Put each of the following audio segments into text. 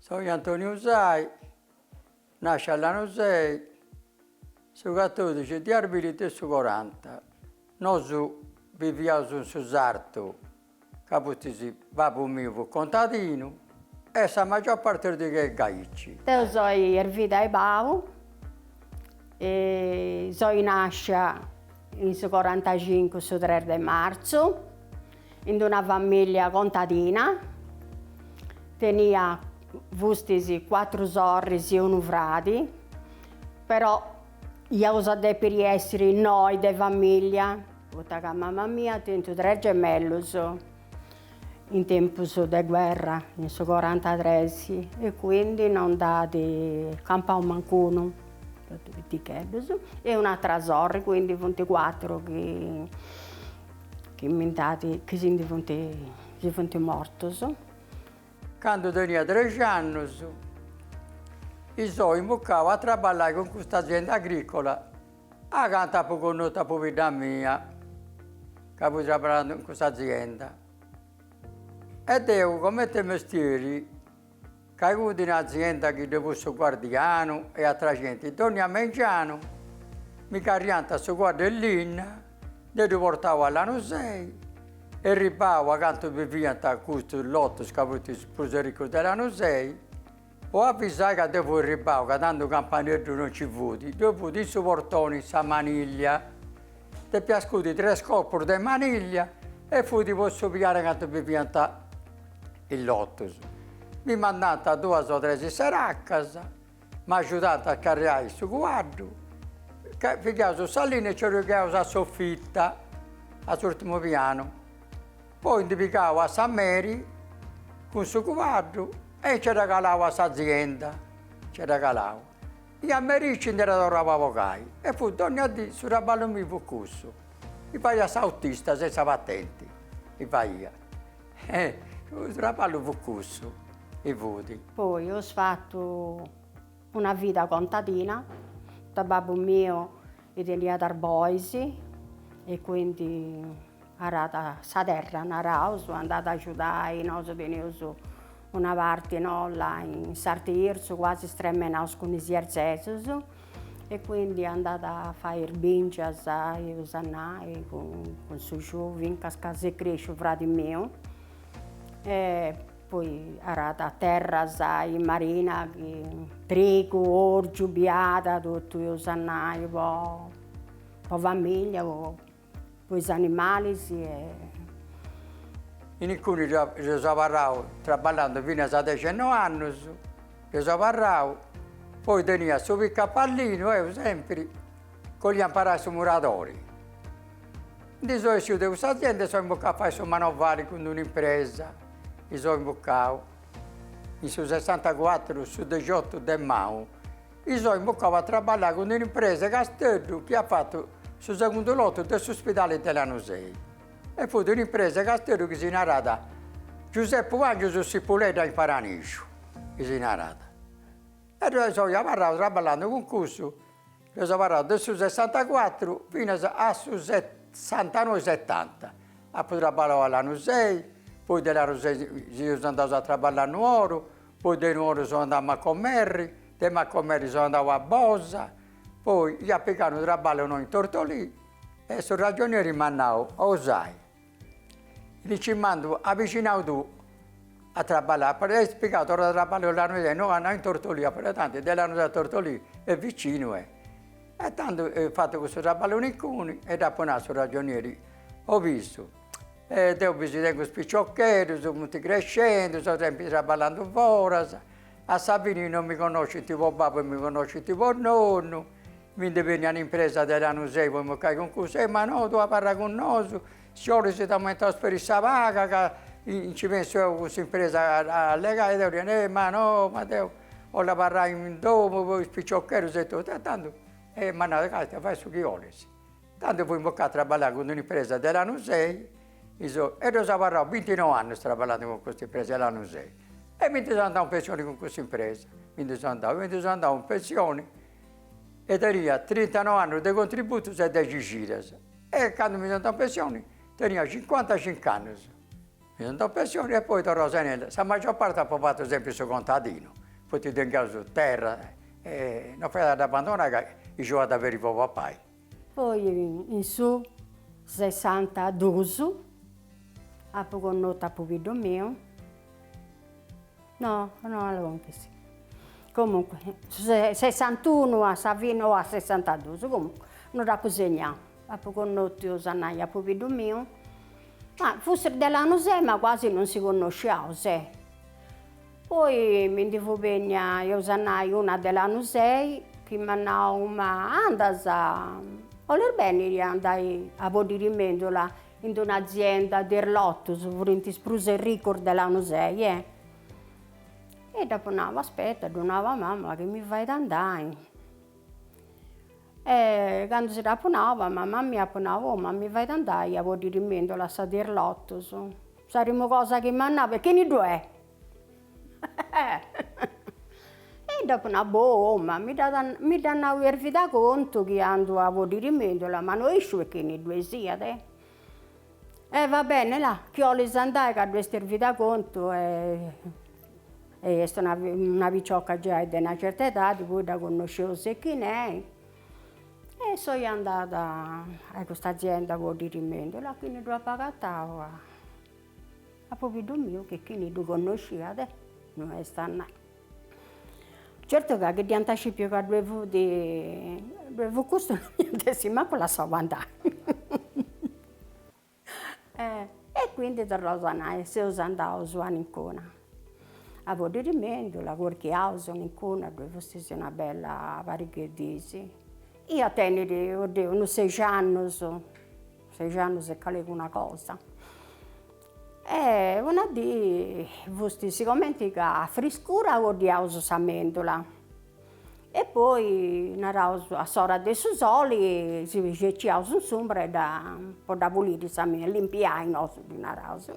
Soi Antoniu Usai, nasciu a Lanusei su catodixi de arbili de su coranta. Nosu biviaus in su sartu ca pustis babbu miu fut contadinu e sa maggior parti est de gaici. Deu soi Ervida Ebau e soi nascia in su corantacincu su tres de marzu in d'una familia contadina, tenia fustis cuatru sorris e unu fradi, però iaus a depiri essiri noi de familia, poita ca mama mia at tentu tres gemellus in tempus de guerra, in su corantatres, e quindi non nd'at campau mancunu, totu piticheddus, e un'atra sorri, quindi funt cuatru chi chi mi nd'at, chi si ndi funt, si funt mortus. Candu tenia trexi annus mi soi imbucau a traballai cun custa azienda agricola acanta apu connotu a pobidda mia ca fut traballandu in custa azienda. E deu comente mestieri Ca fut in azienda chi ddoi fut su guardianu e atra genti, dònnia mengianu mi carriant su cuaddu 'e linna, deu ddu portau a Lanusei e erribau acantu biviant custus lotus ca funt is prus arricus de Lanusei, po avisai ca deu fui erribau, ca tandu campaneddu non nci fut, ddoi fut in su portoni sa maniglia, depia scudi tres corpus de maniglia e fut po su pianu acantu biviant is lotus. Mi mandant duas o tres tzeracas, m'agiudant a carriai su cuaddu, pigaus sa linna e nci arrughiaus a s'ofita, a s'urtimu pianu. Poi ndi pigau a sa meri cun su cuaddu e nci dda calau a s'azienda, nci dda calau. I a merì nci ndi dda torrau a bogai e fut dònnia dì su traballu miu fut cussu. Mi faia s'autista senza patenti, mi faia. Su traballu fut cussu, i fut. Poi eus fatu una vida contadina, poita babbu miu teniat is bois e quindi arat sa terra, naraus, andat a agiudai, nosu teneus una parti no là in Sartirzu, quasi stremenaus cun is jerzesus E quindi andat a fai is bingias, eus a nai, cun su giuu fincas ca s'est cresciu fradi miu. E poi arat terras in Marina, trigu, orgiu, biada, totu eus a nai po po familia, po po is animalis e. Inguni seu abarrau traballandu finas a dexennoi annus, seu abarrau, poi tenia su pica pallinu 'eu sempri ca 'olia imparai su muradori. Ndi seu essiu de cussa azienda e seu imbucau a fai su manovali cun d'un'impresa, mi seu imbucau in su sessantacuatru su dexiotu de maju Mi so imbucau a traballai cun un'impresa 'e Casteddu chi at fatu su segundu lotu de s'uspidali de Lanusei. E fut un'impresa 'e Casteddu chi si narat Giuseppu Angius Sipuledda in Paranixu, chi si narat. E ddoi soi abarrau traballandu cun cussu, ddoi so abarrau de su sessantacuatru finas a su sessantanoi setanta. Apu traballau a Lanusei, poi de Lanusei seus andaus a traballai a Nuoru, Poi de Nuoru so andau a Macomerri, de Macomerri so andau a Bosa, poi ia pigau unu traballu innoi in Tortolì e su ragionieri m'at nau, o Usai, ti nci mandu a bixinau tuu a traballai, est pigau torra traballu in Lanusei, no andau in Tortolì, apu nau, tanti de Lanusei a Tortolì est vicinu e. E tandu fatu cussu traballu inguni e dd'apu nau a su ragionieri, o bisu E deu bisi tengu is piciocheddus, funt crescendu, seu sempri traballandu foras, a sa fini non mi connoscint po babbu e mi connoscint po nonnu, mi ndi benni a un'impresa de Lanusei po imbucai cun cussu, e ma no, tui abarra cun nosu, si 'olis t'aumentaus peri sa paga ca nci pensu deu cun s'impresa a allegai, e deu ddi nau, ma no, ma deu 'ollu abarrai in domu po is piciocheddus e totu, e tandu m'at nau, castia, fai su chi 'olis Tandu fui imbucau a traballai cun d'un'impresa de Lanusei, e ddoi seu abarrau bintinoi annus traballandu cun custa impresa de Lanusei. E mi ndi seu andau in pensioni cun custa impresa, mi ndi seu andau, mi ndi seu andau in pensioni e tenia trintanoi annus de contributus e dexi cidas. E candu mi seu andau in pensioni tenia cincuantacinc'annus. Mi seu andau in pensioni e poi torraus a nai, sa maggior parte apu fatu sempri su contadinu, poita tengiaus terra e no faiat a dd'abbandonai ca giuat peri po papai. Poi in su sessantadus apu connotu a pobiddu miu, no, no lòmpis, comunque sessantunu a sa fini o a sessantadus, comunque no dd'apu segnau, apu connotu eus a nai a pobiddu miu, ma fustis de Lanusè ma quasi non si connosciaus eh. Poi mi ndi fut bennia, eus a nai, una de Lanusei chi m'at nau, ma andas, 'olis benniri a andai a boddiri mendula in d'una azienda de is Lottus, furint is prus erricus de Lanusei, eh. E dd'apu nau, aspetta, ddu nau a mama chi mi fait andai. E candu si dd'apu nau a mama mia apu nau, oh ma mi fait andai a boddiri mendula a sa de is Lottus. Sa primu cosa chi m'at nau, e chini ddu est? E dd'apu nau, boh, ma mi dd'at mi dd'at nau Ervida Contu chi andu a boddiri mendula, ma no isciu e chini ddue siat eh. E va bene là, chi 'olis andai ca ddu est Ervida Contu e e est una una picioca giai de una certa edadi, poi dda connosceus e chini est. E soi andada a custa azienda a boddiri mendula, chini ddu apu agatau a pobiddu miu chi chini ddu connosciat eh, no est a nai. Certu ca chi dd'iant scipiu ca ddue fut ddue fut custu non m'iant essi mancu lassau andai. E quindi torraus a nai, seus andaus a Ancona a boddiri mendula, corchiaus in Ancona, ddoi fustis una bella pariga 'e dis. Ia teniri, oddiu, unus seixi annus, seixi annus e calincuna cosa. E una dì fustis, sigomenti ca a friscura boddiaus sa mendula E poi naraus a s'ora de su soli si seciaus in s'umbra e dda po dda puliri sa mendula, limpiai nosu ddi naraus.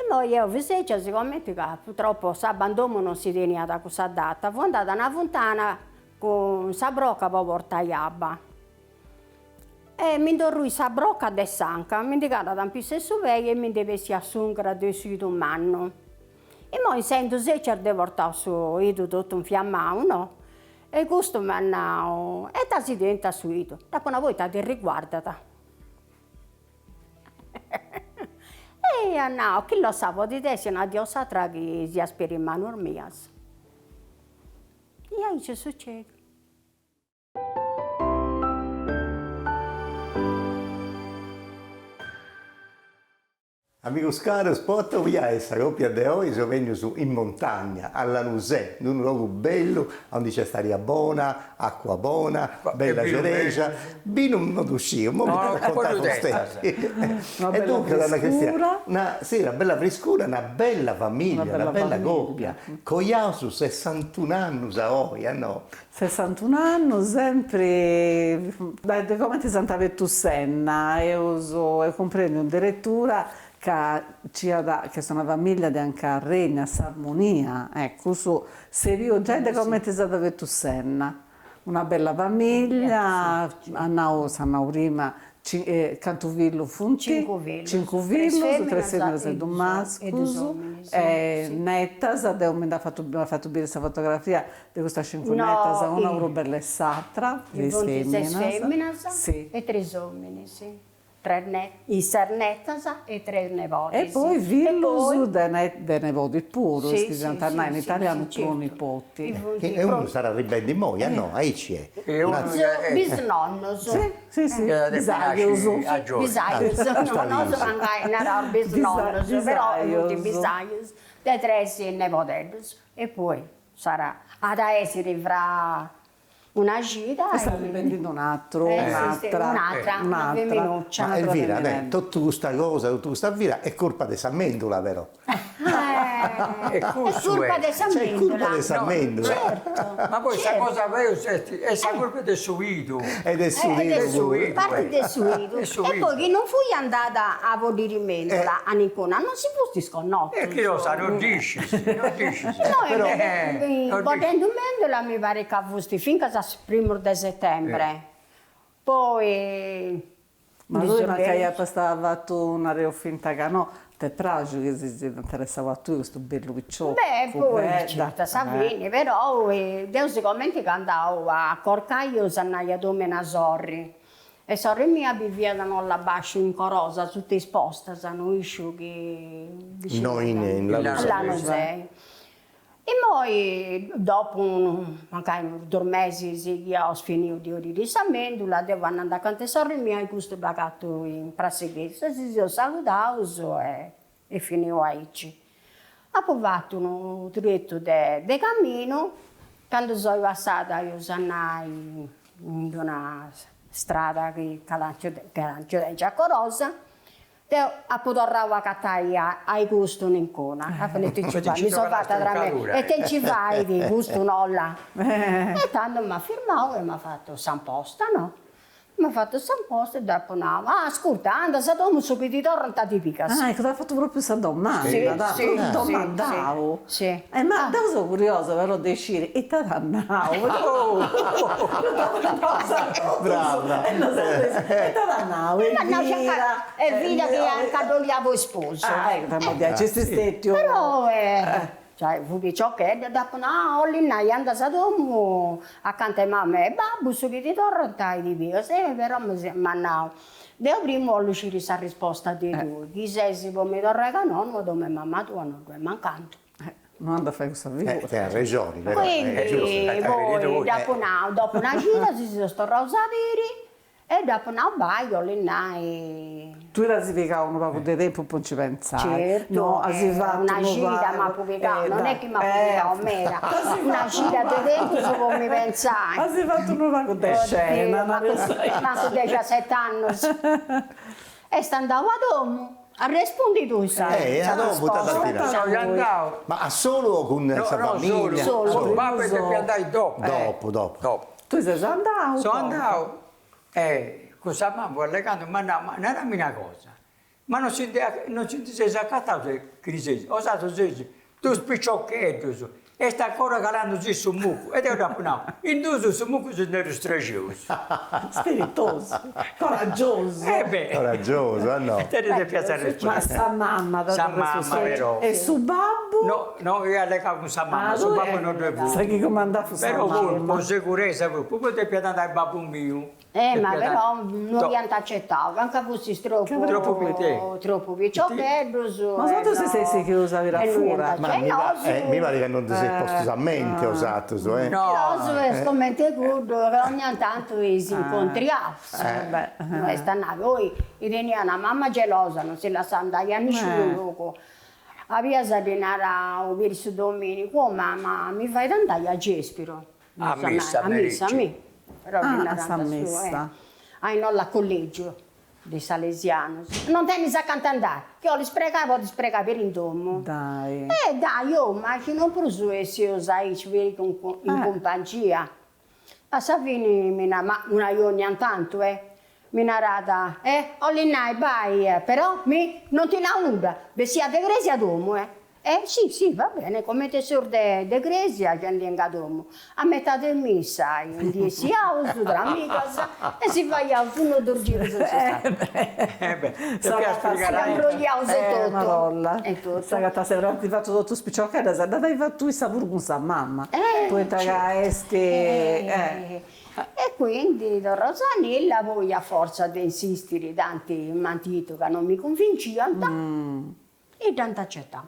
Immoi eo fui secia sigomenti ca purtroppo s'abba in domu non si teniat a cussa data, fui andada a una funtana cun sa brocca po portai abba e mi nd'orruit sa brocca de s'anca, mi ndi calat in pissu 'e su pei e mi ndi bessiat s'ungra de su 'idu mannu. Immoi sendu secias deu portau su 'idu totu infiammau, no? E custu m'at nau, e ita si tenit a su 'idu? Dd'apu nau, poita ti riguardat. E iat nau, chi lo sa, podit essi una dì o s'atra chi sias peri in manus mias. E aici est sucediu. Amigus carus, po atobiai sa copia de oi seus bennius in montagna, a Lanusè, in unu logu bellu aundi nc'est aria bona, acua bona, bella cerexa, binu no ddu sciu, imoi mi dd'at a contai fustei. E duncas Anna Cristina, una, si, una bella friscura, una bella familia, una bella copia, coiaus sessantun'annus a oi, a no? Sessantun'annus, sempri de comenti s'ant abertu s'enna, eus cumprendiu in deretura ca nci at, ca est una familia de anca regnat s'armonia, eccu, cussu s'est biu giai de comenti s'at abertu s'enna. Una bella familia, at nau, s'at nau prima, Cantu fillus funt? Cincu fillus. Cincu fillus, tres feminas e dus mascus, e netas, deu mi nd'at fatu m'at fatu biri sa fotografia de custas cincu netas, una prus bella 'e s'atra, de is feminas. Ses feminas e tres ominis. Tres ne is ses netas e tres nebodis. E poi fillus de de nebodis puru, is chi si ant a nai in italianu pronipoti. E unu sarà arribendi immoi, a no? Aici est. Bisnonnus. Si, si, bisajus. Bisajus, no, nosu mancai naraus bisnonnus, però funt bisajus de tres nebodeddus. E poi sarà, at a essiri fra una cida. Est arribendi un'atru, un'atra. Un'atra, una feminuccia. Ma Elvira, totu custa cosa, totu custa vida est curpa de sa mendula però. Est curpa de sa mendula. Est curpa de sa mendula. Certu. Ma poi sa cosa peus est, est sa curpa de su 'idu. E de su 'idu puru. Parti de su 'idu. E poi chi non fui andada a boddiri mendula a Ancona, non si fustis connotus. E chi lo sa, no dd'iscis, no dd'iscis. No, boddendu mendula mi parit ca fusti fincas a su primu de settembre. Poi. Ma tui mancai apasta fatu nareus finta ca no, t'est praxiu chi si siat interessau a tui custu bellu piciocu. Beh, poi certu a sa fini, però deu sigomenti ca andau a corcai eus a nai a domu 'e una sorri e sorri mia biviat no là basciu in Corosa suta is postas, no isciu chi No in Lanusei. Immoi, dopu mancai unus dus mesis chi iaus finiu de 'oddiri sa mendula, deu andandi acanta 'e sorri mia e custu dd'agatu in prass'e cresia, si seus saludaus e finiu aici. Apu fatu unu tretu de de caminu, candu soi passada eus a nai in d'una strada chi calat a Corosa Deu apu torrau a agatai a custu in incuna, apu nau ite nci fait, mi seu fata tra mei, ite nci fait custu no là. E tando m'at firmau e m'at fatu s'amposta, no. M'at fatu s'amposta e dd'apu nau, ah ascurta, andas a domu su chi ti torrant ti pigas. Ah, eccu, t'at fatu propriu sa domanda, t'at propriu domandau. Si. E ma deu seu curiosa però de sciri ita t'at nau. Brava. Ita t'at nau, Elvira. Elvira chi anca dd'oliat po isposu. Ah eccu, tando diaici est stetiu. Però cioè fui piciochedda, dd'apu nau, ah 'ollit nai andas a domu acanta 'e mama e babbu, su chi ti torrant ti pigas. E però m'at nau, deu primu 'ollu sciri sa risposta de tui, chi ses po mi torrai ca nono a domu 'e mama tua no ddoi mancandu. No andu a fai cussa figura. Tenet rexoni però. Quindi poi dd'apu nau, dopu una cida si seus torraus a biri E dd'apu nau bai, 'olit nai. Tui t'as pigau unu pagu de tempus po nci pentzai. Certu, no, as fatu una cida m'apu pigau, non est chi m'apu pigau meda, una cida de tempus po mi pentzai. As fatu unu pagu de scena, mancu dexiaset'annus. Est andau a domu, arrespundi tui sa Eh, a domu t'at tirau. Ma a solu o cun sa familia? Solu. Cun babbu est depiu andai dopu. Dopu, dopu. Tui ses andau. So andau e cun sa mamma allegando m'at nau, ma narami una cosa, ma non si ndi non si ndi seis acataus chi seis, 'osatrus seis dus piciocheddus, est ancora calandusì su mucu, e deu dd'apu nau, in duus su mucu si nd'eus strexius. Spiritosu, coraggiosu. E beh. Coraggiosu, a no. Ite ddi depiat arrespundi. Ma sa mamma t'at arrespustu. Sa mamma però. E su babbu? No, no ia allegau cun sa mamma, su babbu no ddoi fut. Sa chi cumandat fut sa mamma. Però po seguresa puru depiat andai babbu miu. Eh ma però no iant acetau, anca fustis tropu tropu piciocheddus. Ma osatrus seis sighius a biri a fura. Ma mi parit ca non ddi seis postus a menti 'osatrus, eh. Nosu est comente cuddu ca ogna tantu si incontriaus. No est a nai, poi tenia una mama gelosa, non si lassat andai a nisciunu logu. A bias ddi narau peri su dominigu, oh mama mi fait andai a Gèspiru. A missa, a missa, mi. Però ddi Ah, a sa narant su, missa. A no a collegiu de is Salesianus. Non tenis acanta andai, chi 'olis pregai podis pregai peri in domu. Dai. Eh dai, oh, ma chi non prus essius aici peri in cumpangia. A sa fini mi narat, ma una 'ia ogna tantu eh, mi narat, eh, 'olit nai, bai, però mi, non ti nau nudda, bessia de cresia a domu eh. Eh si si va bene, comente seus de de cresia già ndi 'engu a domu, a metade 'e missa ndi essiaus tra amigas e si faiaus unu o dus girus in sa strada. S'imbrolliaus e totu. E totu. S'agatat sempri, ant fatu totus is piciocheddas, dd'at ai fatu issa puru cun sa mama, poita ca est. E quindi torraus a Nilla, poi a forza de insistiri tanti m'ant 'idu ca non mi cunvinciant, E dd'ant acetau.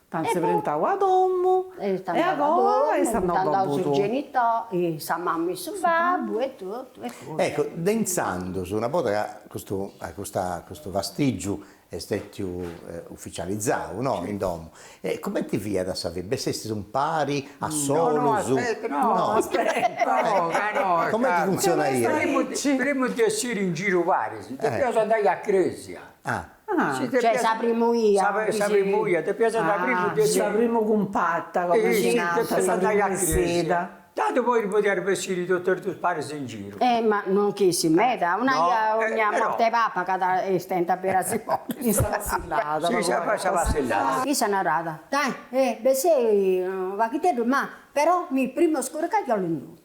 T'ant brintau a domu e agoa est andau babbu tuu. Genitori, sa mama e su babbu e totu e totu. Ecco, de intzandus, una borta ca custu custa custu fastigiu est stetiu ufficializau, no, in domu, e cumenti fiat sa vida, bessestis umpari, a solus? No, no, no, aspetta, no, ca no. Cumenti funtzionaiat? Primu de essiri in giru paris, depiaus andai a cresia. Ah. Cioè sa primu 'ia. Sa primu 'ia, depias andai primu de Sa primu cumpata, come si narat, sa primu bessida. Tandu poi podias bessiri totu e dus paris in giru. Eh ma non chi essi meda, una 'ia ogna morte 'e papa cada est tenta biri si podis. In sa passillada. Si, sa passillada. Issa narat, dai, eh, bessei unu paghiteddu, ma però mi primu 'e scuricai chi 'ollu innoi.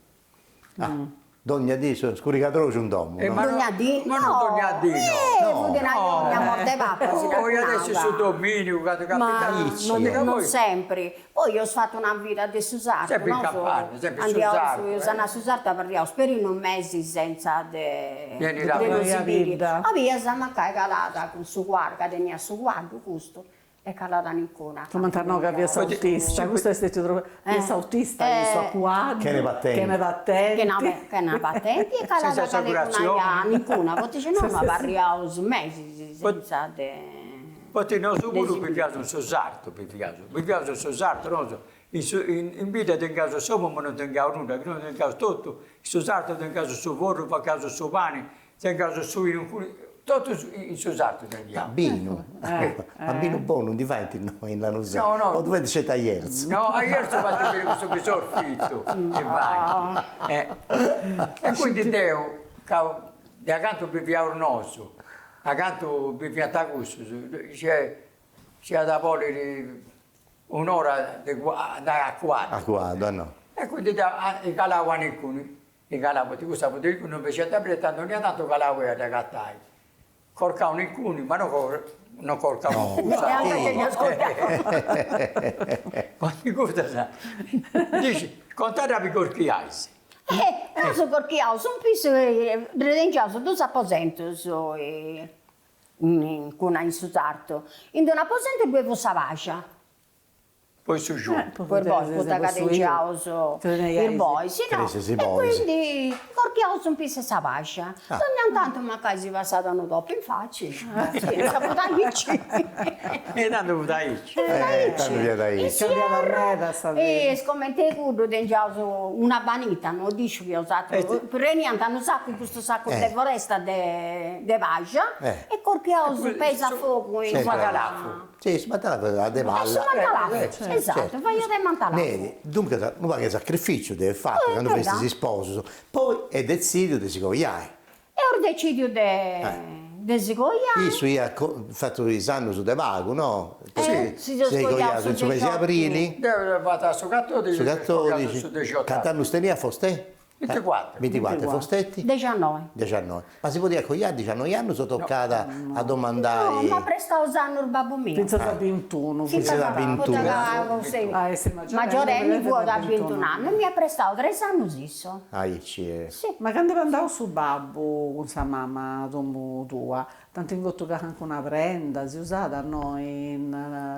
Dogna dì su scurigadroxu in domu, no? Dogna dì? Ma no dogna dì no. Eh, fut una dogna morte 'e papa si dda Poi at essi su dominigu candu capitat Ma non sempri. Poi eus fatu una vida de su sartu, Sempri in campagna, sempri in su sartu. Andiaus, eus andau a su sartu abarriaus peri unu mesi senza de de si biri. A bias mancai calada cun su cuaddu, ca teniat su cuaddu custu, E calada nincuna. Cumenti a nau ca fiat s'autista, custu est stetiu tropu, fiat s'autista issu a cuaddu, chene patenti, chene patenti, chena patenti e calada calicuna ia nincuna, poita si no abarriaus mesis senza de. Poita nosu puru biviaus in su sartu, biviaus, biviaus in su sartu nosu, in su in bidda tengiaus s'omu ma non tengiaus nudda, chi nosu tengiaus totu, in su sartu tengiaus su forru, fachiaus su pani, Tengiaus su binu totu in su sartu tengiaus. Binu, ma binu bonu ndi faint innoi in Lanusè, No no. O ddu faint sceti a Jerzu? No, a Jerzu faint binu cussu bisorfitu, ndi faint. E quindi deu, ca de acantu biviaus nosu, acantu biviant cussus, nci iat a boliri un'ora de andai a cuaddu. A cuaddu, no. E quindi deu calau a nincunu I calau, poita cussa fut non bessiat a biri e tandu 'onnia tantu calau 'e a dd'agatai. Corcau nincunu, ma no no corcau cun cussa. Cun custas, dici, contadda abi corchiais. Eh, nosu corchiaus in pissu, tengiaus dus aposentus in in su sartu. In d'unu aposentu ddue fut sa paxia Poi su giugu. Po is bois, poita ca tengiaus is bois, no? E quindi corchiaus in pissu 'e sa paxia. Dogna tantu mancai si passat unu topu in faci, sa fut aici. E tandu fut aici. Tandu fiat aici. E comente cuddu tengiaus una banita, no ddu sciu chi 'osatrus, preniant unu saccu, custus saccus de foresta de paxia e corchiaus peis a fogu in su matalafu. Sì, su mantalafu de palla. Su mantalafu, esatto, faiat de mantalafu. Neri, duncas unu pagu 'e sacrificiu dd'eis fatu candu festis isposus, poi eis detzidiu de si coiai. Eus decidiu de si coiai. Issu iat fatu is annus de pagu, no? Si seis coiaus in su mesi 'e abrili. Deu fatu a su catodixi. Su catodixi. Cant'annus teniat Fostè? Binticuatru. Binticuatru, e Fostetti? Dexannoi. Dexannoi. Ma si podiat coiai a dexannoi annus o tocat a domandai? No, m'at prestau is annus babbu miu. Fintzas a bintunu. Fintzas a bintunu. Poita ca maggiorenni fua a bintun'annu e m'iat prestau tres annus issu. Aici est. Si. Ma candu est andau su babbu cun sa mama a domu tua, t'ant ingotu calincuna prenda, si usat no in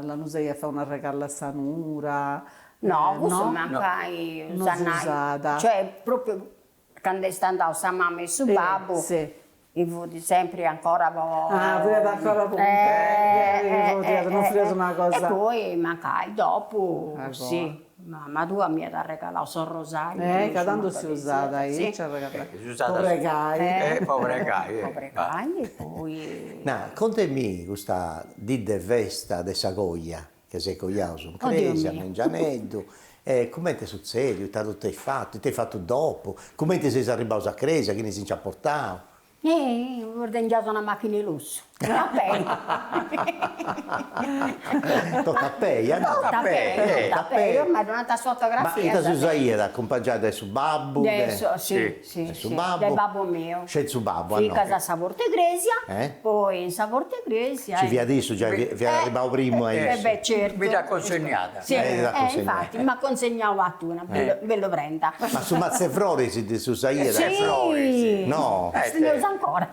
Lanusei a fai un'arregallu a sa nura No, cussu mancai no si usat. Cioè propriu candu est andau sa mama e su babbu fut sempri ancora po. Ah, fiat ancora po cumpendi, non fiat una cosa. E poi mancai dopu, sì, mama tua m'iat arregalau s'orrosariu. Eh, ca tandu si usat aici arregalai, po pregai. Po pregai. Po pregai e poi. Na, contemi custa dì de festa de sa coia Ca s'est coiaus in cresia, a mengianeddu, e cumenti est sutzediu, ita totu eis fatu, ita eis fatu dopu, cumenti seis arribbaus a cresia, chini si nci at portau. Eh, tengiaus una machina 'e lussu, a pei. Totu a pei, no? Totu a pei, totu a pei, ormai donant is fotografias. Ma ita si usaiat, acumpangiai de su babbu? De su, si, si, su babbu. De babbu miu. Sceti su babbu, a no. Fincas a sa porta 'e cresia, poi in sa porta 'e cresia. Ci fiat issu giai, fiat arribbau primu a issu. Eh beh certu. Mi dd'at consegnada. Si, infati, m'at consegnau a tui una bella prenda. Ma su matz'e froris si usaiat? Si! No. Teneus ancora.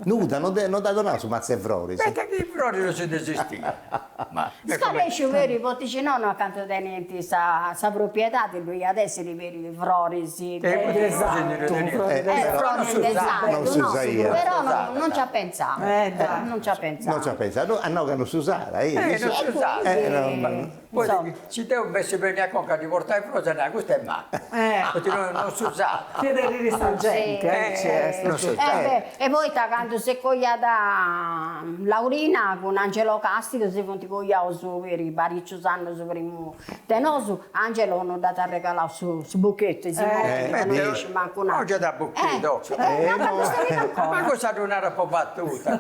Nudda, non dd'at donau su matz'e froris. Poita chi froris non si nd'esistiat. Ma. Scaresciu peri poita si nono a cantu tenint sa sa propriedadi ddu iat essiri peri froris de sartu, froris de sartu, no, però non nci at pentzau, non nci at pentzau. Non nci at pentzau, at nau ca non si usat, non si usat. Poi si deu m'essi benniu a conca a ddi portai froris at nai custu est macu, poita non si usat. Fait arriri sa genti, aici est. Non si usat. E poita candu s'est coiada Laurina cun Angelo Castigu si funt coiaus peri paricius annus primu de nosu, Angelo no dd'at arregalau su su buchetu 'e si mortu, ca no isciu mancu nai. No nci at buchetu. Ma cussa ddu narat po battuta.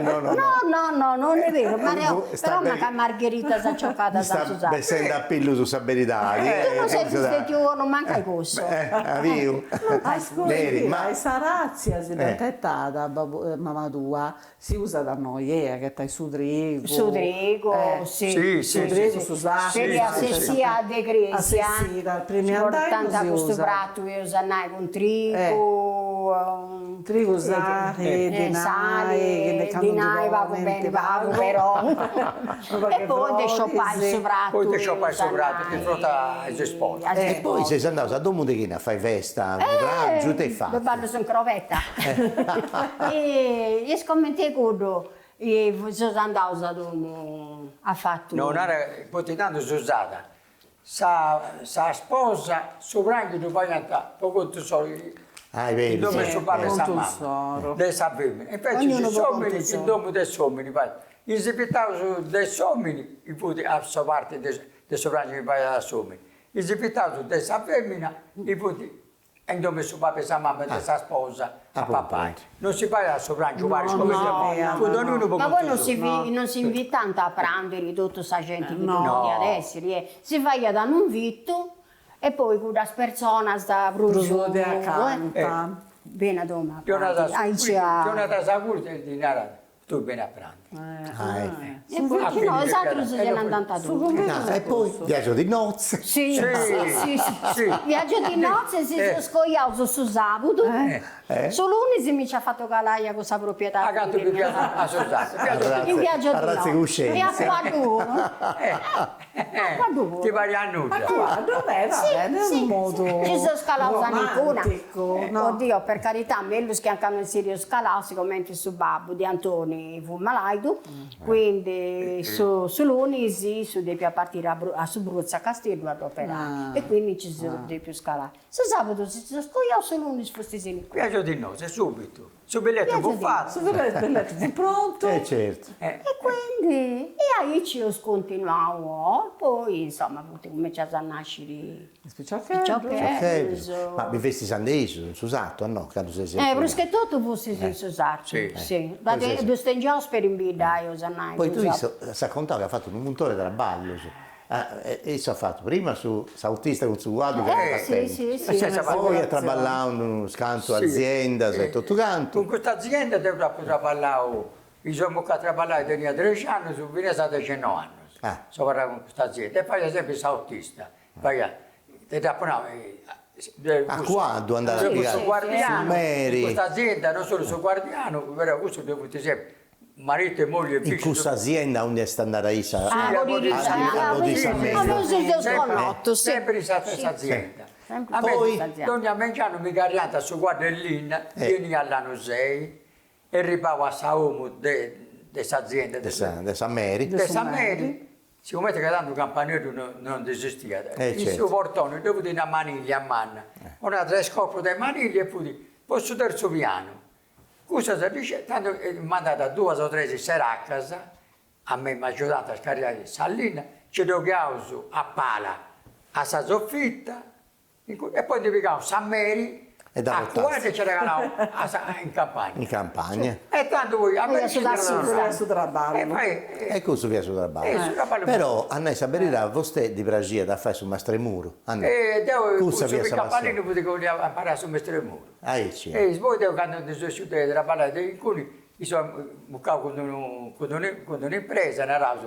No no no non est beru, però mancai margheritas aciocadas. su Est sartu. bessendi a pillus sa beridadi. Tu non ses stetiu 'onu mancu a cussu. Abiu. Ascurta, ma sa ratzia si dd'ant 'etada mama tua Si usat innoi a ghetai su trigu. Su trigu, si. Si, Su trigu, su saccu. Feti a s'essia de cresia. A s'essida, prima 'e andai si portant custu pratu, eus a nai, cun trigu. Trigu, sali, dinai, sali, dinai pagu beni pagu però. E poi de sciopai su pratu. Poi de sciopai su pratu di fronte a is sposus. E poi seis andaus a domu de chini a fai festa, unu prangiu, ita eis fatu? Ddu ballus in crobeta. E est comente cuddu, seus andaus a domu, at fatu. No, nara, poita tandu s'usat, sa sa sposa su prangiu ddu faiant po contu insoru, in domu 'e su babbu e sa mama, de sa femina, invecias s'omini in domu de s'omini faiat, is invitaus de s'omini fut a sa parti de su prangiu chi faiat s'omini, is invitaus de sa femina funt In domu 'e su babbu e sa mama de sa sposa a papai. Non si faiat su prangiu paris comente fut ognunu po Ma contu poi non suu. si non si invitant a prandiri totu sa genti chi ddu podiat essiri e si faiat unu invitu e poi cuddas personas prus Prus de acanta. Beni a domu a prandiri aici a. Ti 'onat sa curta e ddi narat Tui beni a prandi. E poi no, is atrus si nd'andant totus. E poi viaggio di nozze. Si, si, si. Viaggio di nozze, si seus coiaus su sabudu, su lunis mi nci at fatu calai a cussa proprietadi. A cantu biviat a su sartu. In viaggio di nozze. E a cuaddu puru. A cuaddu puru. Ti pariat nudda. A cuaddu, beh, va bene, est unu modu Nci seus calaus a Ancona. Oddio, per carità, mellus chi anca non seus calaus, sigomenti su babbu de Antoni fut malaidu, quindi su su lunis issu depiat partiri a su Bruzzi a Casteddu a dd'operai e quindi nci seus depius calai. Su sabudu si seus coiaus, su lunis fustis in. Viaggio di nozze, subitu. Su billetu fut fatu. Su billetu fut prontu. E certu. E quindi, e aici eus continuau, poi insoma funt cumenciaus a nasciri Is piciocheddus. Piciocheddus. Ma bivestis ande issus, in su sartu, o no? Candu seis. Eh, prus che totu fustis in su sartu, si. Ddus tengiaus peri in bidda, eus a nai. Poi tui s'as contau ca as fatu unu muntoni de traballus. Issu at fatu prima su s'autista cun su cuaddu chi est partenti, poi at traballau in unus cantu aziendas e totu cantu. Cun custa azienda deu apu traballau, mi seu mucau a traballai tenia trexi annus finas a dexennoi annus, seu abarrau cun custa azienda e faia sempri s'autista Faia, ti dd'apu nau, A cuaddu andat a pigai su su meri. Custa azienda, non solu su guardianu, però cussu ddu funt sempri, maritu e mogli e In fillus. cussa azienda aundi est andada issa A a Bodì connotu, si. Sempri in sa stessa azienda. Sempri A mei dogna mengianu mi carriant su cuaddu 'e linna, benia a Lanusei, erribau a sa 'omu de s'azienda, de sa meri, de sa meri, Sigomente ca tandu campaneddu no nd'esistiat, in su portoni ddoi fut una maniglia manna, una tres corpus de maniglia e fut po su terzu pianu. Cussas tandu mandat duas o tres tzeracas, a mei m'agiudant a scarriai sa linna, nci ddu 'oghiaus a pala a sa sofita E poi ndi pigaus sa meri a cuaddu e nci dda calaus a sa in campagna. In campagna. E tandu poi a meri Fiat su traballu. E cussu fiat su traballu. Però a nai sa beridadi a vostè ddi praxiat a fai su mastr'e muru, a no? E deu Cussa su fiat sa passioni. picapallinu fut ca 'olia imparai su mestr'e muru. Aici. E poi deu candu ndi seu essiu de traballai de inguni mi seu mucau cun d'unu cun d'unu cun d'un'impresa naraus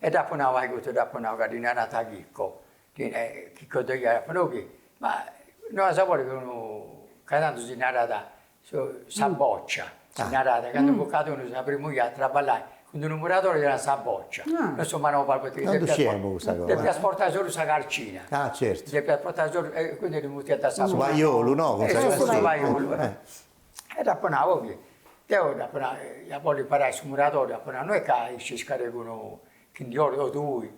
E dd'apu nau a custu, dd'apu nau ca ddi narant Chicco, Chicco Deghia, dd'apu nau chi, ma no as a podi chi unu, ca tandu si narat sa boccia, si narat, candu mucat unu sa primu 'ia a traballai cun d'unu muradori ddi narant sa boccia, non su manovalu poita chi Non ddu sciemu custa cosa. Depiat portai solu sa carcina. Ah certu. Depiat portai solu, e quindi ddu mutiant sa boccia. Su paiolu no, cun sa carcina. Su paiolu E dd'apu nau chi, deu dd'apu nau, ia bolli imparai su muradori, apu nau, no est ca scis calincunu chi ndi 'olit o tui.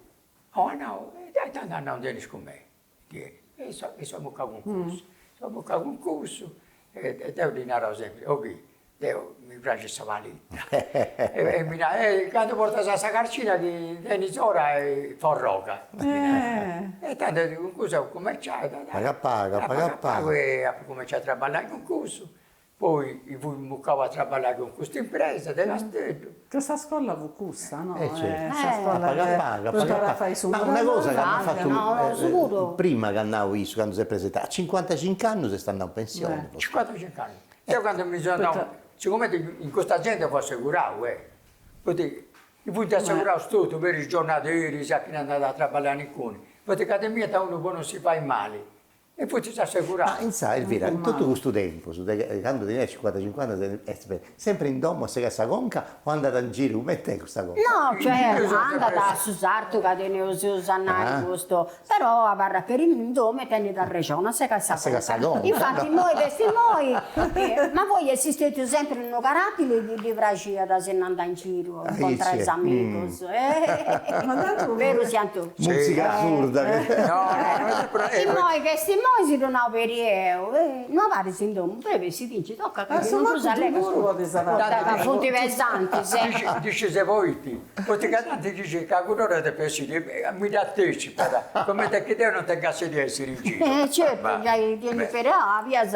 Oh at nau, e dai tandu at nau ndi 'enis cun mei, ndi 'enis. E seu e seu mucau cun cussu, seu mucau cun cussu e deu ddi narau sempri, o chi, deu mi praxit sa palitta. E mi narat, e candu portas sa carcina chi tenis ora forroga. E tandu cun cussu apu cumenciau Pagu a pagu, a pagu a pagu. E apu cumenciau a traballai cun cussu. Poi fui mucau a traballai cun custa impresa de Casteddu. Ca sa scola fut cussa, no? Eh certu, Sa scola a pagu a pagu, a pagu a pagu. Ma una cosa ca m'at fatu prima c'at nau issu, candu s'est presentau, a cincuantacinc'annus est andau in pensioni. Cincuantacinc'annus. Deu candu mi seu andau, sigumenti in custa azienda fui assegurau, eh, poita funt asseguraus totu, peri is giornaderis, a chini andat a traballai in inguni, poita ca timiant unu po non si fai mali E funt asseguraus. Ma insa, Elvira, in totu custu tempus, de candu teniat cincuantacinc'annus est sempri in domu a segai sa conca o andat in giru? Cumenti est custa cosa? No, cioè, andat a su sartu ca teneus a nai custu, però abarrat peri in domu e tenit arrexoni a segai sa conca. A segai sa conca. Infatti immoi chi est immoi, ma poi est stetiu sempri unu caratili chi ddi praxiat a si nd'andai in giru a incontrai is amigus. Beru siant Mùsica surda. Immoi chi est immoi si ddu nau peri 'eu, no abarris in domu, fai bessidinci, tocat ca non prus allegas ca funt pesantis. Dici se poita, poita ca tanti dici ca cudd'ora depit essiri, mi dd'anticipat, comente chi deu non tengassi di essiri in giru. Certu, giai tenit peri, avias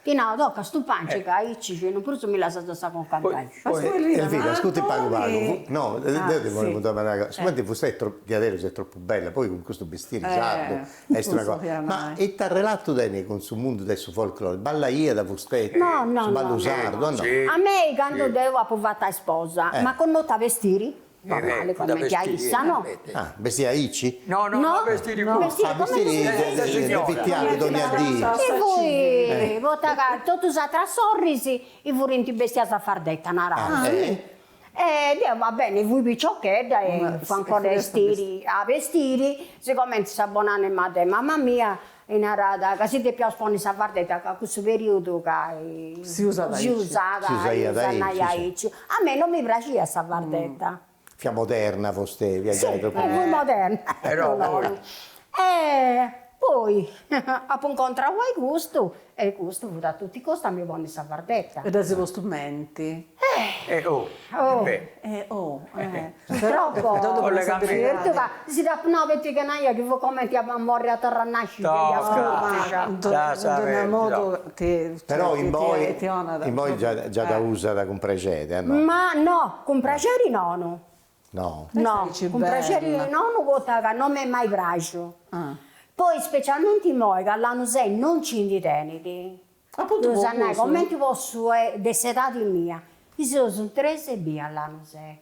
Ti nau, toca stupanci ca aici ci non prus mi lassas sa conca in paxi. Elvira, ascurti pagu pagu, no, deu ti bollu preguntai una cosa, sigumenti fustei diaderus est tropu bella, poi cun custu bistiri sardu est una cosa, ma ita relatu tenit cun su mundu de su folklore, ballaiat fustei su ballu sardu o no? A mei candu deu apu fatu a isposa, m'at connotu a bestiri Normali cumenti a issa, no? Ah, bestia aici? No, no, no, bestiri cussu. Ah, bestiri de fitianu dogna dì. E fui, poita ca totus is atras sorris furint bestias a fardetta, naraus. E deu, va beni, fui piciochedda e fui ancora a bestiri, a bestiri, sigomenti sa bon'anima de mama mia Mi narat ca si depiaus ponni sa fardetta ca cussu periodu ca Si usat si aici. usat Si usaiat a nai aici, sì. aici. A mei non mi praxiat sa fardetta. Fiat moderna fustei, fiat Sì, giai tropu fui moderna. Però poi. E poi apu incontrau a custu e custu fut a tutti i costi a mi ponni sa fardetta. E dd'as postu menti. Eh oh, Oh. beh. Eh oh, eh. Purtroppo, Collegamento. certu ca si dd'apu nau poita ca naia chi fut comenti a morri a torra a nasci Toca, In dogna modu ti Però immoi, ti 'onat. immoi già già dda usat cun prexeri, a no? Ma no, cun prexeri nono. No. No, cun prexeri nono poita ca non m'est mai praxiu. Poi specialmenti immoi ca Lanusei non nci ndi tenit. Apuntu Eus po a nai custu. comenti possu de s'edadi mia, chi seus in tres ebbia a Lanusei.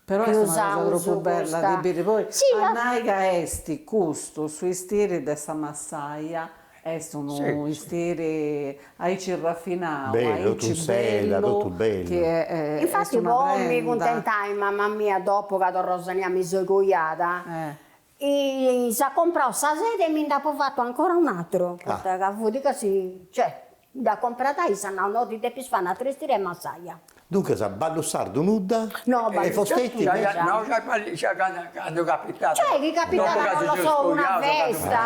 Però Chi est una cosa usaus tropu bella custa. de biri, poi Sì, a nai ca est custu su 'istiri de sa massaia est unu 'istiri aici rafinau, Bellu, totu aici in seda, totu bellu, bellu. chi est Infatti una po mi prenda. cuntentai mama mia dopu ca Rosania mi seu coiada, S'at comprau sa seda e mi nd'apu fatu ancora un'atru, poita ca fut ca si, cioè, dd'at comprada issa, at nau, no ti depis fai un'atru 'estiri 'e massaia. Duncas ballu sardu nudda? No, E ballu sardu fostetti nudda. No, candu capitat. Cioè chi capitat, non lo so, una festa.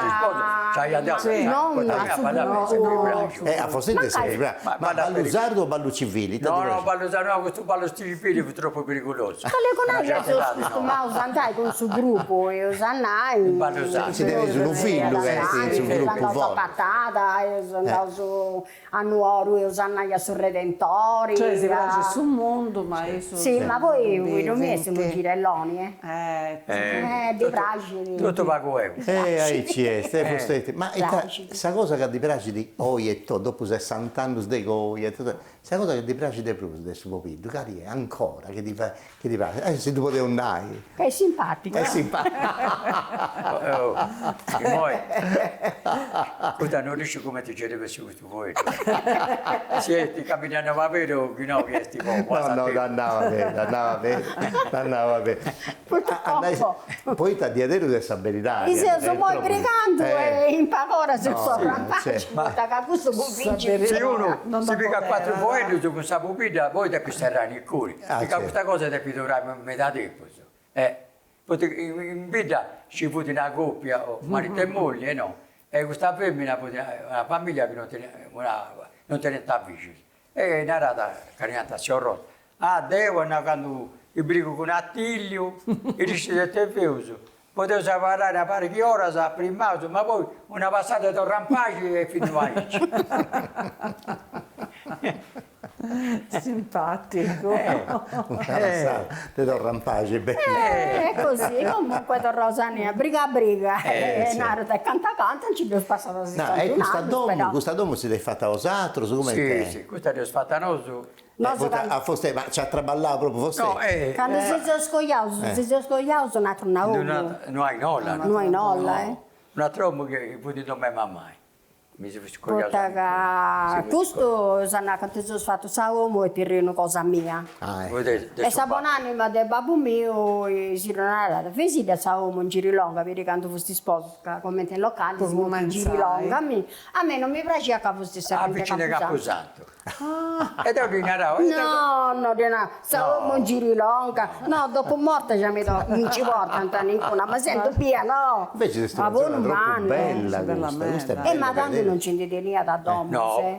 Eh, a fostetti est ma ballu sardu o ballu civili? No, no, ballu sardu no, custu ballu civili fut tropu perigulosu. Calincuna 'orta seus costumaus a andai cun su grupu, eus a nai. Si tenis unu fillu chi est in su grupu Andaus a Patada, eus andaus a Nuoru, eus a nai a su Redentori. Cioè si praxit su mundu ma issus Sì, ma poi fillu miu est unu girelloni, eh. Eh, ddi praxit. Totu pagu 'eu. Eh aici est, eh fusteti. Ma ita, sa cosa ca ti praxit oi e totu, dopu sessant'annus de coia e totu, Sa cosa chi ti praxit de prus de su pobiddu, cali est ancora chi ti fait, chi ti praxit, eh si ddu podeus nai. Ca est simpaticu. Est simpaticu. Immoi, custa no dd'isciu cumenti nci depit essi custu fueddu. Si est caminandu paperu o chi no chi est po. No no dd'andava beni, dd'andava beni, dd'andava beni. Purtroppo. Poita diaderus est sa beridadi. Mi seus immoi brigandu e in pag'ora seus torra in paxi, poita ca custu cunvincit. Si unu si pigat cuatru fueddus cun sa pubidda poi depit serrai in curi, ca custa cosa depit durai meda tempus. Poita in bidda nci fut una copia, maritu e molli, e no, e custa femina fut una familia chi non teniat non teniant fillus E narat ca naiant a tzia Orrosa, ah deu at nau candu mi brigu cun Attilliu, dd'iscis ita feus, podeus abarrai una pariga 'e oras frimaus, ma poi una passada torra in paxi e finiu aici. Simpaticu. Una lassada, ti torra in paxi beni. E così, comunque torraus a innoi, briga briga, e narat, e canta canta nci dd'eus passada sessantun'annus, però. E custa domu, custa domu si dd'eis fata 'osatrus, cumenti Sì, sì, custa dd'eus fata nosu. Nosu candu. A fostei, ma nci at traballau propriu fostei? No, eh. Candu si seus coiaus, si seus coiaus un'atru una 'omu. No ai nolla. No ai nolla, eh. Un'atra 'omu chi fut in domu 'e mamai. Mi si fut coiaus Poita ca custu eus a nai candu seus fatu sa 'omu est terrinu cosa mia. E sa bon'anima de babbu miu si ddu narat, feisidda sa 'omu in Girilonga, biri candu fustis sposus, ca cumenti in locali si mutit Girilonga, mi, a mei non mi praxiat ca fustis serrenti 'e Campusantu. E deu ddi narau. No, no ddi nau, sa 'omu in Girilonga, no, dopu morta già mi mi nci portant calincuna, ma sendu bia no. Invece est una zona tropu bella custa, custa est bella. E ma tandu non nci ndi teniat a domus.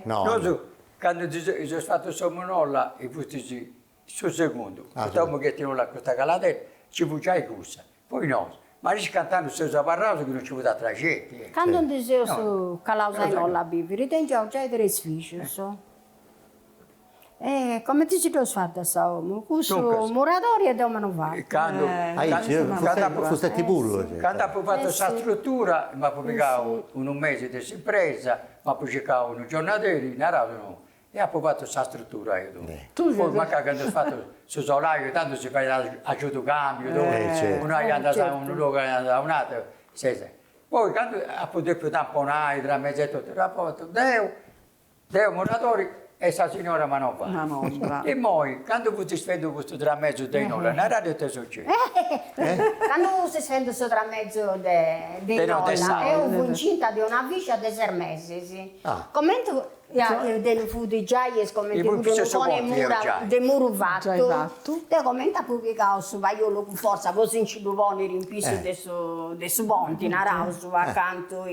No, nosu candu si seus fatus sa 'omu nolla fustis su segundu, custa 'omu chi est innoi custa caladedda, nci fut giai cussa, poi nosu, ma aici cant'annus seus abarraus chi non nci fut atra genti. Candu ndi seus calaus a innoi a biviri tengiaus giai tres fillus. E comenti si dd'eus fata sa 'omu? Cussu muradori e deu manovali. Candu Aici, fusteti puru. Candu apu fatu sa struttura m'apu pigau unu mesi de s'impresa, m'apu circau unu giornaderi, naraus unu E apu fatu sa struttura etotu. Poi mancai candu eus fatu su solaiu tandu si faiat agiudu cambiu totu, unu andat a unu logu andat a un'ateru, poi candu apu depiu tamponai tramesu e totu, dd'apu fatu deu, deu muradori e sa signora manovali. Immoi candu fustis fendu custu tramesu de Inola, naradi ita est sucediu. Candu fustis fendu su tramesu de Inola, eo fui incinta de una filla de ses mesis, Comenti deu fut giai est comenti fut unu coni 'e mura de muru fatu, deu comenti apu pigau su paiolu cun fortza po si nci ddu poniri in pissu de su de su ponti, naraus, acantu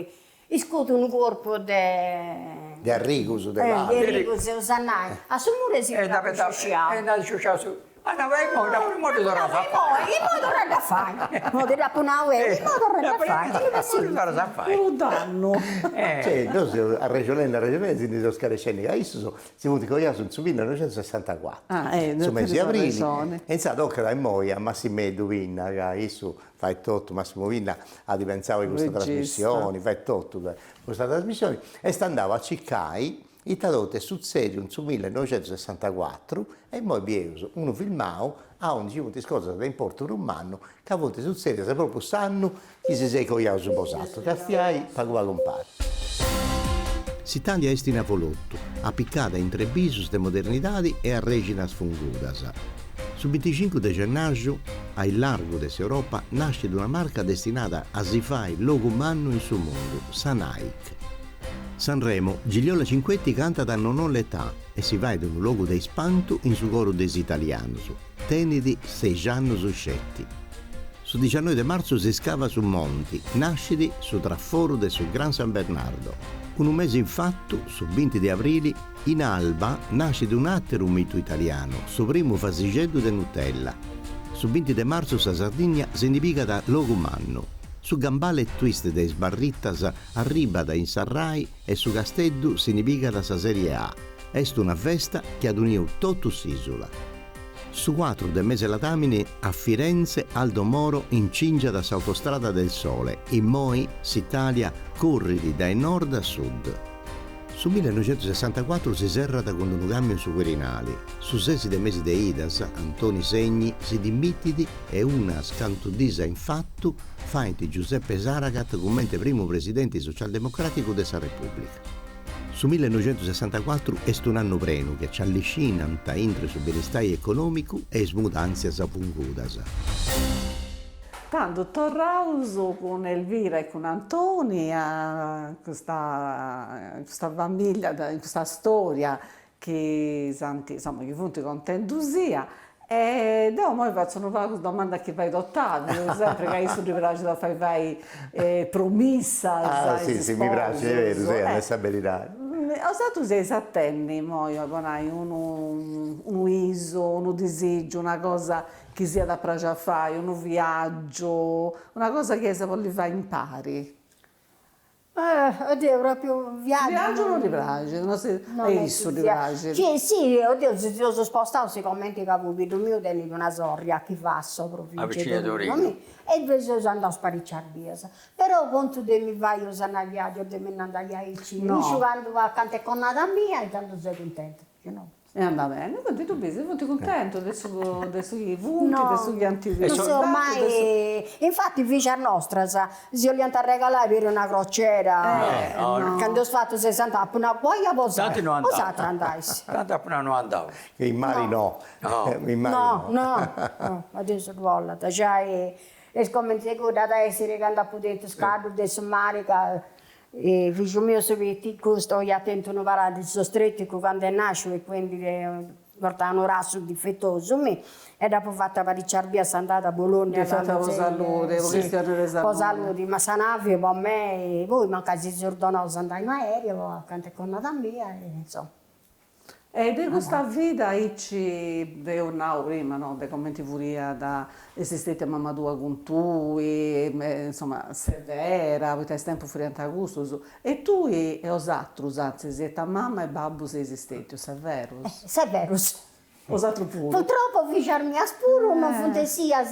iscutu unu corpu de De arrigus de palu. De arrigus eus a nai, a su muru e si nd'apu sciusciau. E nd'at sciusciau su Ah no, e immoi dd'apu immoi ddu torraus a fai. Immoi torraddu a fai. No ti dd'apu nau 'eu, immoi torraddu a fai. Immoi ddu torras a fai. Unu dannu. Cioè, nosu seus arrexonendi arrexonendi si ndi seus scarescendi ca issus si funt coiaus in su millinoixentusessantacuatru, su mesi 'e abrili, e insaras tocat immoi a Massimeddu Pinna, ca issu fait totu, Massimu Pinna at pentzau a custa trasmissioni, fait totu custa trasmissioni, est andau a circai Ita totu est sutzèdiu in su millenoixentusessantacuatru e immoi bieus unu filmau aundi nci funt is cosas de importu prus mannu ca funt sutzèdias pròpriu s'annu chi si seis coiaus bosatrus, castiai pagu pagu impari. S'Italia est in avolotu, apicada intre bisus de modernidadi e arrèxinas fungudas. Su binticincu de gennaxu, a illargu de s'Europa, nascit una marca destinada a si fai logu mannu in su mundu, sa Nike. Sanremo, Gigliola Cinquetti cantat Non ho l'età e si fait unu logu de ispantu in su coru de is italianus, tenit seixi annus sceti. Su diciannoi de martzu si scavat su monti, nascit su traforu de su Gran San Bernardo. Unu mesi infatu, su binti de abrili, in Alba nascit un'àteru mitu italianu, su primu vasixeddu de Nutella. Su binti de martzu sa Sardigna si ndi pigat logu mannu. Su gambale twist de is barritas Arribat in sa Rai e su Casteddu si ndi pigat sa Serie A. Est una festa chi at uniu totu s'ìsula. Su cuatru de mese ladàmini a Firenze Aldo Moro incingiat s'Autostrada del Sole, immoi s'Itàlia currit dae nord a sud. Su millenoixentusessantacuatru si serrat cun unu càmbiu in su Quirinali. Su sesi de mesi de Idas, Antoni Segni si dimitit e unas cantu dis a infatu faint Giuseppe Saragat cummente primu presidenti socialdemocràticu de sa Repùblica. Su millenoixentusessantacuatru est un'annu prenu chi ci alliscinant intre su benistai econòmicu e is mudàntzias fungudas. Tando torraus cun Elvira e cun Antoni a custa custa familia, custa storia chi s'ant, insoma, chi funt contendusì e deu imoi fatzu unu pagu domanda chi fait Ottaviu, sempri ca a issu ddi praxit a fai fai promissas Ah si, si, mi praxit, est beru, sì, est sa beridadi. Osatrus eis a tenni imoi, po nai, unu unu 'isu, unu disigiu, una cosa chi s'iat a praxi a fai, unu viaggiu, una cosa chi eis a bolli fai impari. Oddio propriu viaggiu. Viaggiu non ddi praxit, no si, a issu ddi praxit. Sì, sì, oddio si seus spostaus sigomenti ca pobiddu miu tenit una sorri a Chivasso, provincia de Torino, e ddoi seus andaus pariccias bias. Però contu de mi fai eus a nai viaggiu de mi nd'andai aici, no, isciu candu acanta 'e connada mia e candu seu cuntenta, chi no. E andat bene, quindi ddu bisi, funt cuntentus de su de su chi funt, de su chi ant Non seu mai, infati fijas nostras si 'oliant arregalai peri una crociera, candu eus fatu sessant'annus, apu nau guai a bosatrus, bosatrus andais. Tanti apu nau no andau. In mari no, in mari no. No, no, ma Deus ddu 'ollat, giai est comente cudda at a essiri candu apu tentu is caddus de su mari ca Figiu miu su piticu custu iat tentu unu paralisi ostreticu candu est nasciu e quindi portat unu rassu difetosu mi e dd'apu fata paricias bias s'andada a Bologna Dd'as fata po saludi, po chistioni de saludi. Po saludi, ma sa navi po mei, poi mancai si seus donaus andai in aereo acanta 'e connada mia e insoma. E de custa vida aici, eus nau prima, no, de comenti furiat, est stetia mama tua cun tui, insoma, severa, poita is tempus furiant cussus, e tui e 'osatrus, antzis, e ta mama e babbu seis stetius severus? Severus. 'Osatrus puru. Purtroppo fijas mias puru non funt essias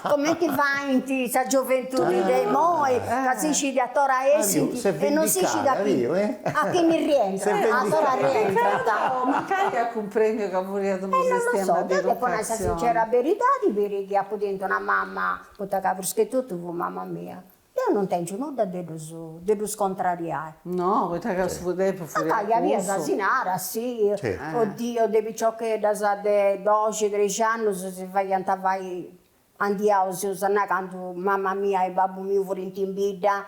comenti faint sa gioventudi de imoi, ca si scit a tora essint e non si scit a chi a chini rientrat, a tora rientrat. Mancai at cumprendiu ca furiat unu sistema de educatzioni. E non lo so, deu depu nai sa sincera beridadi peri chi apu tentu una mama, poita ca prus che totu fut mama mia, Deu non tengiu nudda de ddus de ddus contrariai. No, poita ca su tempus furiat Mancai a bias si narat, si, oddio, de piciocheddas de doxi, trexi annus si faiant fai, andiaus, eus a nai, candu mama mia e babbu miu furint in bidda,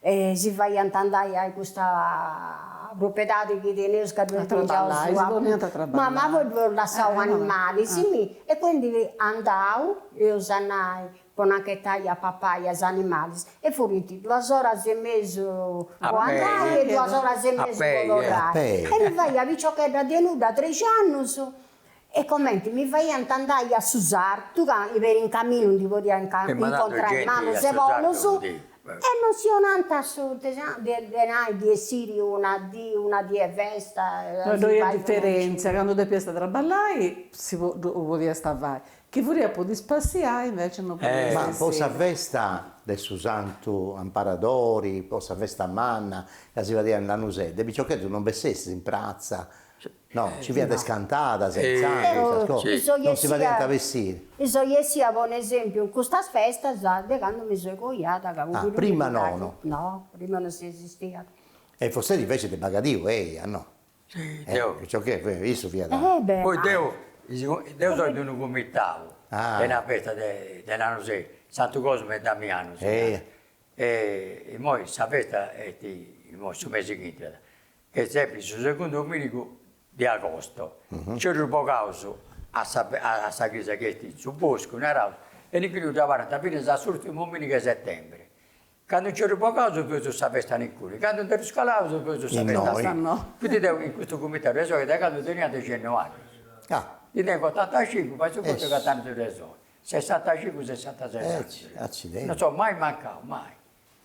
e si faiant andai a custa propriedadi chi teneus ca ddoi A traballai, si poniant a traballai. Ma poi ddoi eus lassau animalis, mi, e quindi andau, eus a nai, po nanca 'etai a papai a is animalis e furint duas oras e mesu po andai e duas oras e mesu po torrai e mi faia piciochedda de nudda trexi annus e comenti mi faiant andai a su sartu ca peri in caminu ndi podia incontrai malus e bonus e non si 'onant su de nai di essiri una dì una dì 'e festa No ddoi est diferentzia, candu depiast traballai si ddu podiast fai Chi furiat po ti spassiai invece no podiast Ma po sa festa de su Santu Amparadori, po sa festa manna ca si fadiat in Lanusè, de piciocheddus non bessestis in pratza, no, nci fiant is cantadas e intzandus custas cosas, non si fadiant bessiri. Mi soi essia po un'esempiu in custas festas de candu mi soi coiada ca Ah, prima nono. No, prima non si esistiat. E fosteti invece de bagadiu, eia, no? Si, deu. Piciocheddu, issu fiat. Eh beh. Poi deu, deu soi de unu cumitau de una festa de Lanusè, Santu Cosme e Damianu si narat, e immoi sa festa est immoi su mesi chi intrat, est sempri su segundu dominigu de agosto, nci ddus bogaus a sa a sa cresia chi est in su boscu, naraus, e innui ddu abarrant finas a s'urtimu dominigu 'e settembre Candu nci ddus bogaus feus sa festa nincuni, candu ndi ddus calaus feus sa festa innoi. Quindi deu in custu cumitau ddoi soi de candu tenia dexennoi annus. Ndi tengu otantacincu, fai su contu cant'annus ddoi soi, sessantacincu sessantases annus. Non seu mai mancau, mai,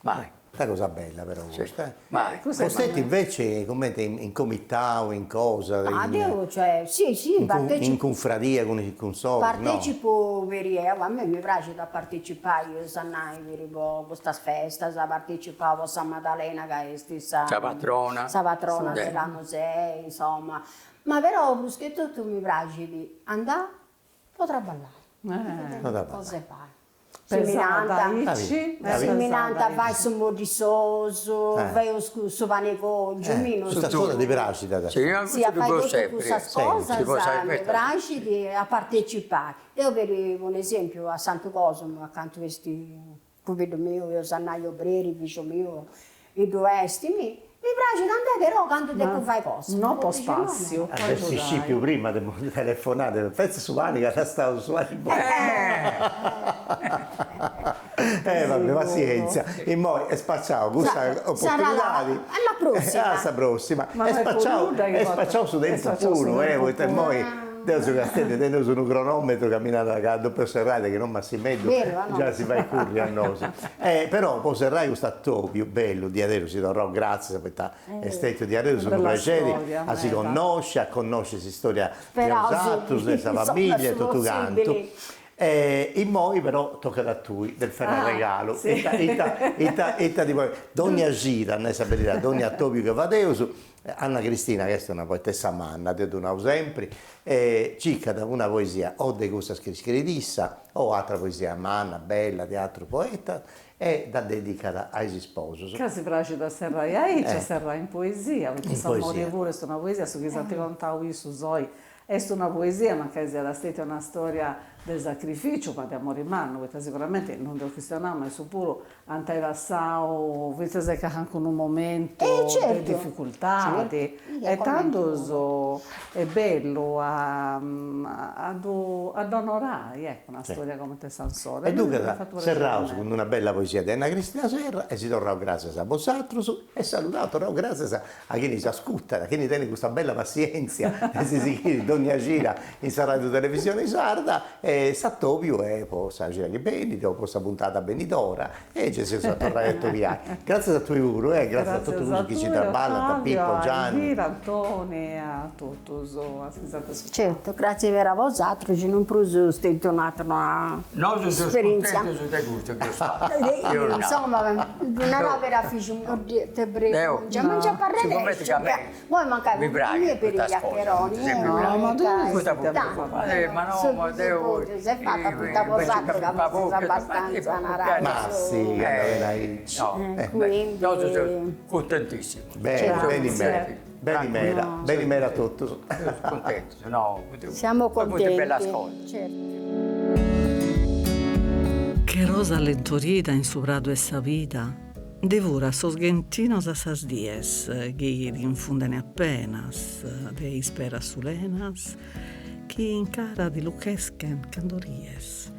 mai. Ita cosa bella però custa, eh. Mai. Fosteti invece cumenti in comitau, in cosa, Ah deu cioè, si si partecipu. In cunfradia cun is cunsortis, no? Partecipu peri eo, a mei mi praxit a partecipai, eus a nai, peri po custas festas, partecipau po sa Madalena ca est sa Sa patrona. Sa patrona de Lanusè, insoma. Ma però prus che totu mi praxit andai po traballai. Cosa 'e fai. Si mi nant, si mi nant fai su moddissosu, feus su pani còngiu, mi non Custa cosa ti praxit? Si a fai totu cussas cosas mi praxit a partecipai. Deu peri po un'esempiu a Santu Cosimu acantu est pobiddu miu, eus a nai obreri, figiu miu, ddu est, mi mi praxit andai però candu depu fai cosa. No po spàssiu. At essi scìpiu prima de telefonai, fetzi su pani ca nd'as stau su pani bonu. Eh va bè, passienzia. Immoi est spaciau custa opportunidadi. Alla prossima. A sa prossima. Est spaciau, est spaciau su tempus puru, eh, poita immoi. Deu seu castiendi, teneus unu cronometru ca mi narat ca depeus serrai, de chi no Massimeddu già si fait curri a nosu. Però po serrai custu atobiu bellu diaderus si torraus gratzias poita est stetiu diaderus unu prexeri a si connosci, a connosci s'istoria de 'osatrus, de sa familia e totu cantu. E immoi però tocat a tui de fai arregalu, ita ita ita ita ti podit, dogna cida, a nai sa beridadi, dogna atobiu chi fadeus, Anna Cristina, chi est una poetessa manna, deu ddu nau sempri, circat una poesia o de cussas chi scriit issa o atra poesia manna, bella, de atrus poetas e dda dedicat a is isposus. Ca si praxit a serrai aici, a serrai in poesia, poita s'amori puru est una poesia, su chi s'ant contau issus oi Est una poesia, mancai siat stètia una stòria de sacrificiu, ma de amori mannu, poita siguramenti, non nd'eus chistionau, ma issus puru ant ai passau fintzas e calincunu momentu de dificultadi e tandus est bellu a a ddu a dd'onorai, eccu, una storia comente sa insoru. E duncas serraus cun d'una bella poesia de Anna Cristina Serra e si torraus gràtzias a bosatrus e saludaus, torraus gràtzias A chini s'ascurtat, a chini tenit custa bella passièntzia de si sighiri dònnia cida in sa Radiu Televisioni Sarda e s'atobiu est po sa cida chi benit o po sa puntada benidora e gei s'eus a torrai a atobiai. Gràtzias a tui puru e gràtzias a totu cussus chi ci traballant, a Pippo, Gianni. Gràtzias a tui Ottavio, a Elvira, Antoni e a totus is chi s'ant ascurtau. Certu, gràtzias meda a bosatrus, chi non prus tentu un'atra Nosu seus esperientzia. cuntentus de custu chi eus fatu. Insoma, ddu narau meda fixu Te prego, non nci apu arrennesciu, poi mancai mi praxit custa cosa, No, ma tui custa ma no, ma deu s'est fata poita bosatrus ca fustis abbastanza naraus. Ma si, andat beni aici. Quindi. Nosu seus cuntentissimus. Beni, beni meda, beni meda, beni meda a totus. Seus cuntentus, no. Siamo contenti. Bellas cosas. Certu. Che rosa allentorida in su pradu 'e sa vida Nde furat sos ghentinos a sas dies chi t'infunden apenas de isperas sulenas chi in cara ti lucheschen cando ries,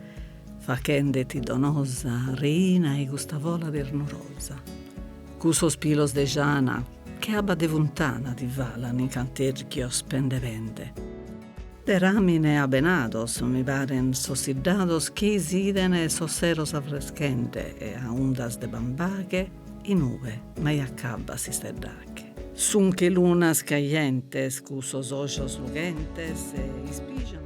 fachendeti donosa reina 'e custa fola ternurosa. Cussos pilos de jana che abba de funtana ti falan in canterchios pende pende. De ramine abenados mi paren sos siddados chi s'iden sos seros avreschende e a undas de bambaghe inube mai acabbat s'isteddache. Sun che lunas cajentes cussos ojos lughentes e ispijant.